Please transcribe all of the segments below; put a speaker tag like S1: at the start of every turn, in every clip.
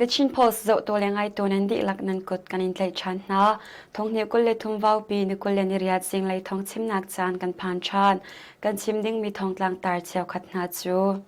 S1: The Chin Post zohtu le ngaitu nan dihlak nan kut kan in tlaih ṭhan hna. Thonghnih 23 vaupi ni 28 zinglei thawng chimnak caan kan phan ṭhan. Kan chim dingmi thawngtlang tar cheukhat hna cu.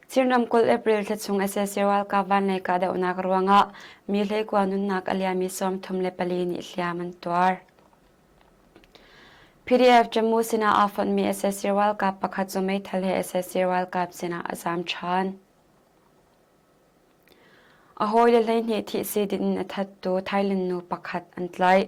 S1: Chin ramkulh April thla chung sac ralkap vanlei kahdohnak ruangah mi hleikua nunnak a liami 34 nih hliam an tuar. PDF Jammu sinah aa fonhmi sac ralkap pakhat cu meithal he sac ralkap sinah a zaam ṭhan. A hawile 12 thihsi ding in a thattu Thailand nu pakhat an tlaih.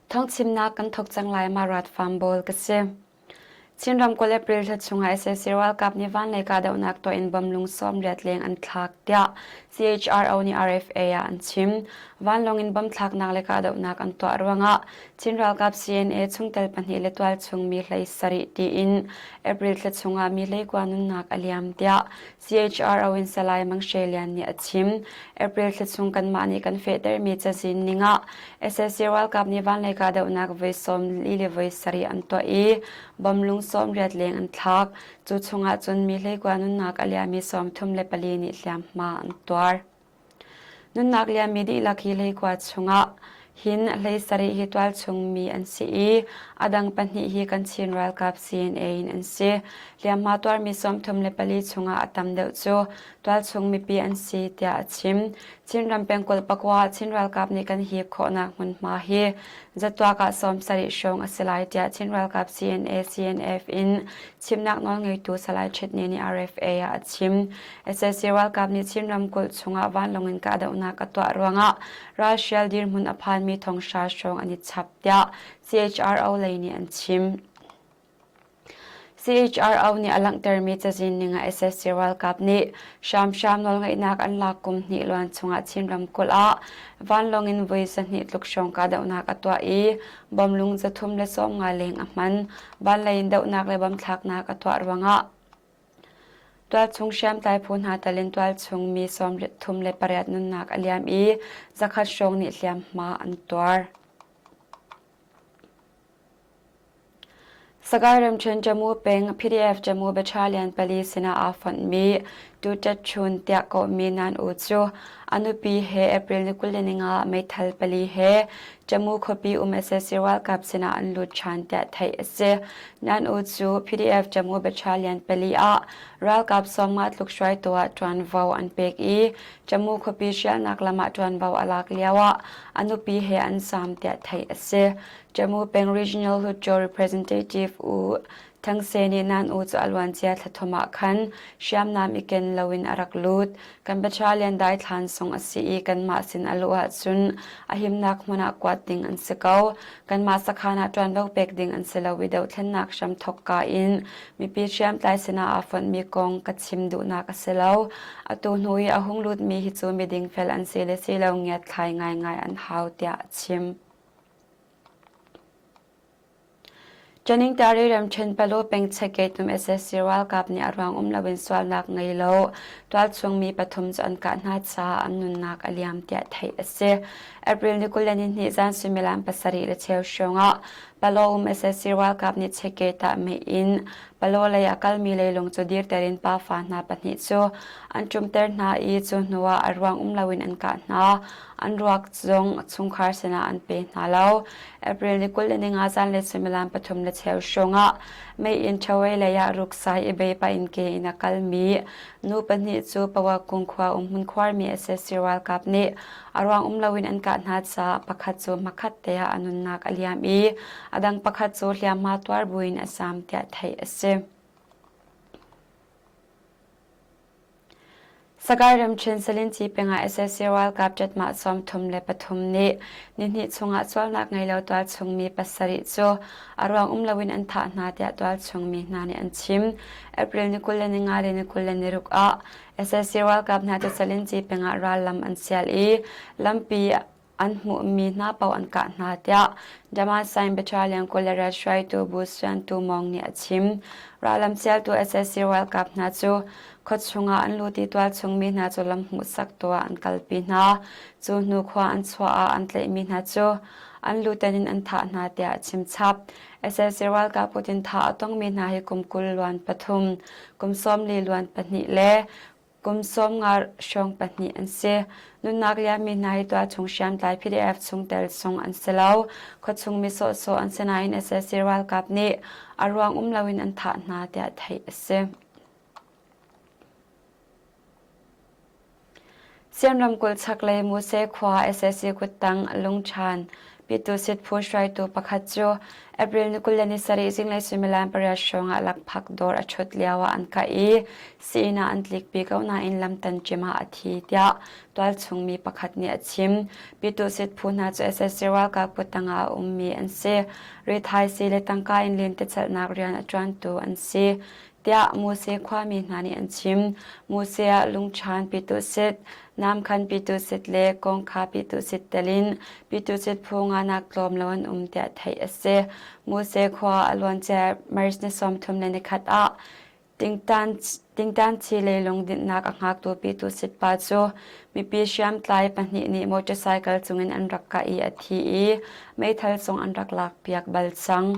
S1: Thawngchimnak kan thawk cang lai ma rat farm bawl ka si. Chin ramkulh April thla chungah sac ralkap nih vanlei kahdohnak tuah in bomb lung 80 leng an thlak tiah CHRO nih RFA ah an chim. Vanlawng in bomb thlaknak le kahdohnak an tuah ruangah Chin ralkap CNA chungtel pahnih le tualchung mi hlei sarih tiin April thla chungah mi hleikua nunnak a liam tiah CHRO in Salai Mang Hre Lian nih a chim. April thla chung kanmah nih kan fehtermi cazin ningah sac ralkap nih vanlei kahdohnak voi sawm li le voi sarih an tuah i bom lung 80 leng an thlak. Cu chungah cun mi hleikua nunnak a liami 34 nih hliamhma an tuar. Nunnak liammi dihlak hi hleikua chungah hin hlei sarih hi tualchung mi an si i a dang pahnih hi kan Chin ralkap CNA in an si. Hliamhma tuarmi 34 chungah a tam deuh cu tualchung mipi an si tiah a chim. Chinram pengkulh pakua ah Chin ralkap nih kan hip khawhnak hmunhma hi zatuak ah 70 hrawng a si lai tiah Chin ralkap CNA CNF in chimnak nawlngeitu Salai Ṭhitni nih RFA ah a chim. Sac ralkap nih Chin ramkulh chungah vanlawng in kahdohnak a tuah ruangah ralhrial dirhmun a phanmi thonghra hrawng an i chap tiah CHRO lei nih an chim. CHRO nih a langhtermi cazin ning ah sac ralkap nih hramhram nawlngeihnak an lak kum hnih luan chungah Chin ramkulh ah vanlawng in voi 200 tluk hrawng kahdohnak a tuah i bomlung 350 leng a hman. Vanlei in dohnak le bomthlaknak a tuah ruangah Tualchung hriamtlai phu hna tal in tualchung mi 38 nunnak a liam i zakhat hrawng nih hliamhma an tuar. Sagaing ramṭhen Jammu peng PDF Jammu Battalion pali sinah aa fonhmi Tutet Chun tiah kawhmi Nan U cu a nupi he April ni 25 meithal pali he Jammu khuapi um sac ralkap sinah an lut ṭhan tiah theih a si. Nan U cu PDF Jammu Battalion pali ah ralkap 50 tluk hruaitu ah ṭuanvo an pek i Jammu khuapi hrialnak lam ah ṭuanvo a lak lioah a nupi he an zaam tiah theih a si. Jammu peng Regional Hluttaw Representative U Thangse nih nan u cu a luancia thla thum ah khan hriamnam i ken loin a rak lut. Kan battalion daithlan sung a si i kanmah sin a luh ahcun a himnak hmun ah kuat ding an si ko. Kanmah sakhan ah ṭuanvo pek ding an si lo i dohthlennak hram thawkka in mipi hriamtlai sinah aa fonhmi kong ka chim duhnak a si lo. Atu hnu i a hung lutmi hi cu midingfel an si le si lo ngiatthlai ngaingai an hau tiah a chim. Ṭaningtari ramṭhen Palu peng Chekeitum sac ralkap nih a ruang um loin sualnak ngei lo tualchung mi pathum cu an kah hna caah an nunnak a liam tiah theih a si. April ni 22 zan suimilam pasarih le cheu hrawng ah Palo um sac ralkap nih Cheke tah mei in Palo lei a kalmi leilung cu dirter in pafa hna pahnih cu an ṭumter hna i cu hnu ah a ruang um loin an kah hna. An ruak zong chungkhar sinah an pe hna lo. April ni 25 zanlei suimilam pathum le cheu hrawngah meiinn ṭhawei lei ah ruksai i bei pah in ke in a kalmi nu pahnih cu Pawakung khua um hmunkhuarmi sac ralkap nih a ruang um loin an kah hna caah pakhat cu hmakhat te ah a nunnak a liam i a dang pakhat cu hliamhma tuar buin a zaam tiah theih a si. Sagaing ramṭhen Salinci peng ah sac ralkap ṭatmah 33 nih nihnih chungah sualnak ngei lo tualchung mi pasarih cu a ruang um loin an thah hna tiah tualchung mi hna nih an chim. April ni 25 le ni 26 ah sac ralkap hna cu Salinci peng ah rallam an sial i lampi. an hmuhmi hna paoh an kah hna tiah Damascene Battalion Kawlrial hruaitu Bu Suan Tu Mawng nih a chim. Rallam sialtu sac ralkap hna cu khuachung ah an lut i tualchung mi hna cu lam hmuhsak tuah an kalpi hna. Cu hnu khua an chuah ah an tlaihmi hna cu an luten in an thah hna tiah a chim chap. Sac ralkap kut in thah a tongmi hna hi kum 20 luan pathum, kum 40 luan pahnih le kum 50 hrawng pahnih an si. Nunnak liammi hna hi tualchung hriamtlai PDF chungtel sung an si lo. Khuachung mi sawhsawh an si nain sac ralkap nih a ruang um loin an thah hna tiah theih a si. Siam ramkulh chaklei Muse khua sac kuttang Lungchan Pyitusit phu hruaitu pakhat cu April ni 27 zinglei suimilam pariat hrawng ah lakphak dawr a ṭhut lio ah an kah i sii-inn ah an tlikpi ko nain lamtan cim ah a thi tiah tualchung mi pakhat nih a chim. Pyitusit phu hna cu sac ralkap kuttang ah a ummi an si. Rithaisii le tangka in lentecelhnak rian a ṭuantu an si. tiah Mose khuami hna nih an chim. Mose ah lungchan pitusit, namkhan pitusit le kongkha pitusit telin pitusit phu nganak tlawm lo an um tiah theih a si. Mose khua a luancia March ni 31 ah Tingtan chi leilung dinhnak a hngaktu pitusit pa cu mipi hriamtlai pahnih nih motorcycle cungin an rak kah i a thi i meithal zong an rak lakpiak bal cang.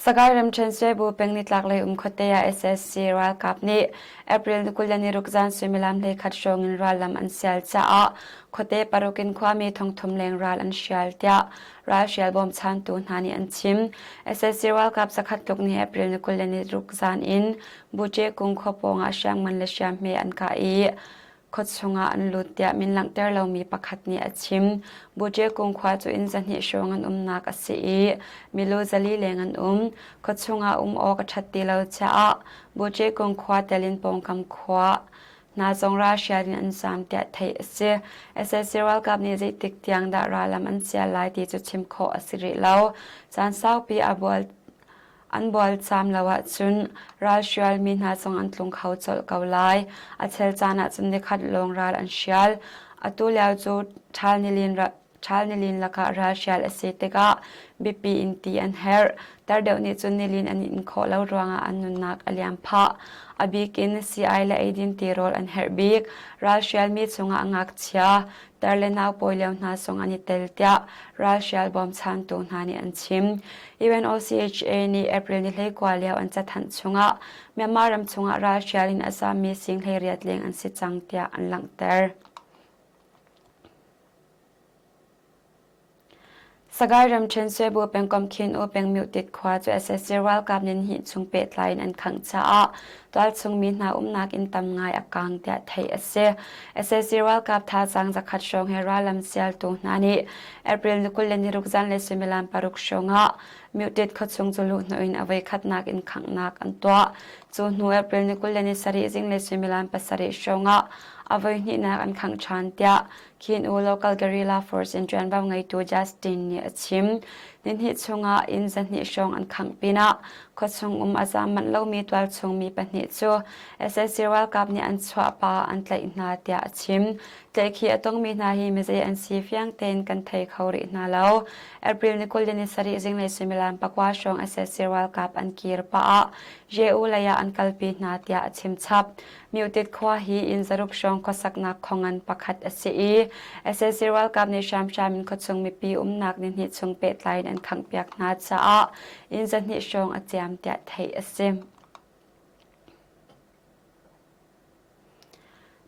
S1: Sagaing ramṭhen Suaibu peng nitlaklei um khuate ah sac ralkap nih April ni 26 zan suimilam 11 hrawng in rallam an sial caah khuate paruk in khuami thongthum leng ral an hrial tiah ralhrial bawmchantu hna nih an chim. Sac ralkap zakhat tluk nih April ni 26 zan in Buṭe kung khua pawng ah hriamngan le hriamhme an kah i Khuachung ah an lut tiah min langhter lomi pakhat nih a chim. Buṭekung khua cu inn zahnih hrawng an umnak a si i milu zali leng an um. Khuachung ah um awk a ṭhat ti lo caah Buṭekung khua tel in pawngkam khua hna zong ralhrial in an zaam tiah theih a si. Sac ralkap nih zeitik tiang dah rallam an sial lai ti cu chim khawh a si rih lo. Caan saupi a bual An bualcaam lo ahcun ralhrialmi hna zong an tlung kho colh ko lai. A chel caan ahcun nikhat lawng ral an hrial. Atu lio cu ṭhal nilin, ṭhal nilin lakah ralhrial a si tikah biapi in ti an herh. Tar deuh nih cun nilin an in khawh lo ruangah an nunnak a liam phah. A bik in sii-ai le eidin tirawl an herh bik. Ralhrialmi chungah ngakchia, tar le nau pawi lio hna zong an i tel tiah ralhrial bawmchantu hna nih an chim. UNOCHA nih April ni 19 lio an cathanh chungah Myanmar ram chungah ralhrial in a zammi sing 18 leng an si cang tiah an langhter. Sagaing ramṭhen Suaibu pengkomh Khin U peng Myutit khua cu sac ralkap nih hnih chung pehtlai in an khangh caah tualchung mi hna umnak inn tam ngai a kaang tiah theih a si. Sac ralkap thazaang zakhat hrawng he rallam sialtu hna nih April ni 26 zanlei suimilam paruk hrawng ah Myutit khuachung cu luhhnawh in a voikhatnak in khanghnak an tuah. Cu hnu April ni 27 zinglei suimilam pasarih hrawng ah a voihnihnak an khangh ṭhan tiah Khin U Local Guerrilla Force in ṭuanvo ngeitu Justin nih a chim. Nihnih chungah inn zahnih hrawng an khangh pinah khuachung um a zaam manh lomi tualchung mi pahnih cu sac ralkap nih an chuahpa an tlaih hna tiah a chim. Tlaihkhih a tongmi hna hi mizei an si fiang tein kan thei kho rih hna lo. April ni 27 zinglei suimilam pakua hrawng sac ralkap an kir pah ah JU lei ah an kalpi hna tiah a chim chap. Myutit khua hi inn zaruk hrawng khuasaknak khuangan pakhat a si i sac ralkap nih hramhram in khuachung mipi umnak nihnih chung pehtlai in an khanghpiak hna caah inn zahnih hrawng a ciam tiah theih a si.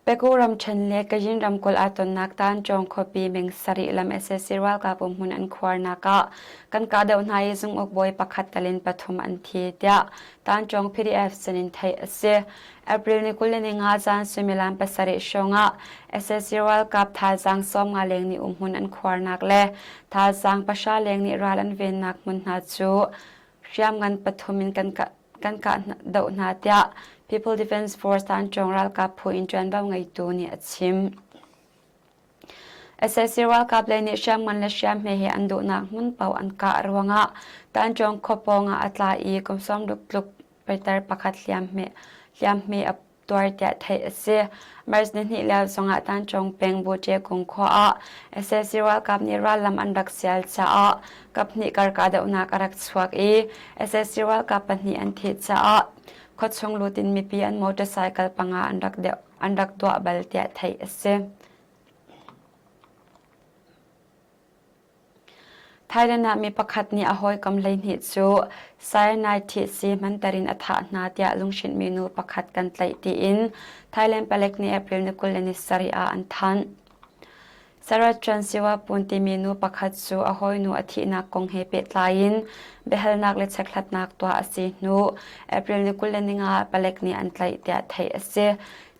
S1: Pegu ramṭhen le Kayin ramkulh aa tonnak Tanṭawng khuapi meng sarih lam sac ralkap umhmun an khuarnak ah kan kahdoh hna i zunguk bawi pakhat talin pathum an thi tiah Tanṭawng PDF sinin theih a si. April ni 25 zan suimilam pasarih hrawngah sac ralkap thazaang 50 leng nih umhmun an khuarnak le thazaang pahra leng nih ral an vennak hmun hna cu hriamngan pathum in kan kah kan kah doh hna tiah People Defense Force Tanṭawng ralkap phu in ṭuanvo ngeitu nih a chim. Sac ralkap lei nih hriamngan le hriamhme he an duhnak hmun paoh an kah ruangah Tanṭawng khua pawngah a tla i kum 60 tluk pitar pakhat hliamhme a. tuar tiah theih a si. March nihnih lio zongah Tanchung peng Buṭe kung khua ah sac ralkap nih rallam an rak sial caah kaphnih kar kahdohnak a rak chuak i sac ralkap pahnih an thih caah khuachung lut in mipi an motorcycle panga an rak deuh an rak duah bal tiah theih a si. Thailand ah mi pakhat nih a hawikom 12 cu cyanide thihsi hmanter in a thah hna tiah lunghrinhmi nu pakhat kan tlaih tiin Thailand palek nih April ni 27 ah an thanh. Sarah Chansiwapun timi nu pakhat cu a hawinu a thihnak kong he pehtlai in biahalnak le chekhlatnak tuah a si hnu April ni 25 palek nih an tlaih tiah theih a si.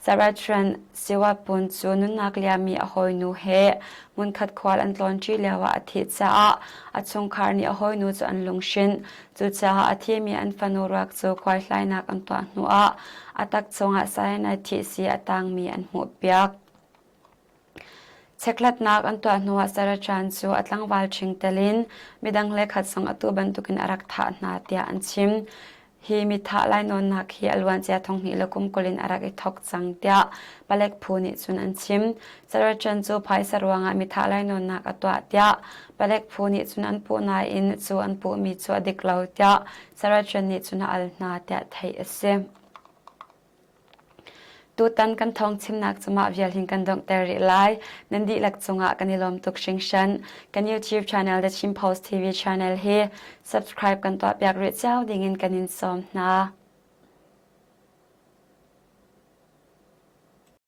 S1: Saratran Siwapun cu nunnak liami a hawinu he hmunkhat khual an tlawnṭi lioah a thih caah a chungkhar nih a hawinu cu an lunghrinh. Cucaah a thimi an fanu ruak cu khuaihlainak an tuah hnuah a tak cungah cyanide thihsi a tangmi an hmuhpiak. Chekhlatnak an tuah hnuah Sarachan cu a tlangval ṭhing tel in midang le khat zong atu bantukin a rak thah hna tiah an chim. Hi mithah lainawnnak hi a luancia thonghnih le kum 20 in a rak i thawk cang tiah palek phu nih cun an chim. Sarachan cu phaisa ruangah mithah lainawnnak a tuah tiah palek phu nih cun an puh nain cu an puhmi cu a dik lo tiah Sarachan nih cun a al hna tiah theih a si. Tutan kan thawng chimnak cu mah vial hin kan donghter rih lai. Nan dihlak cungah kan i lawm tuk hringhran. Kan YouTube channel The Chin Post TV channel hi subscribe kan tuahpiak rih cio dingin kan in sawm hna.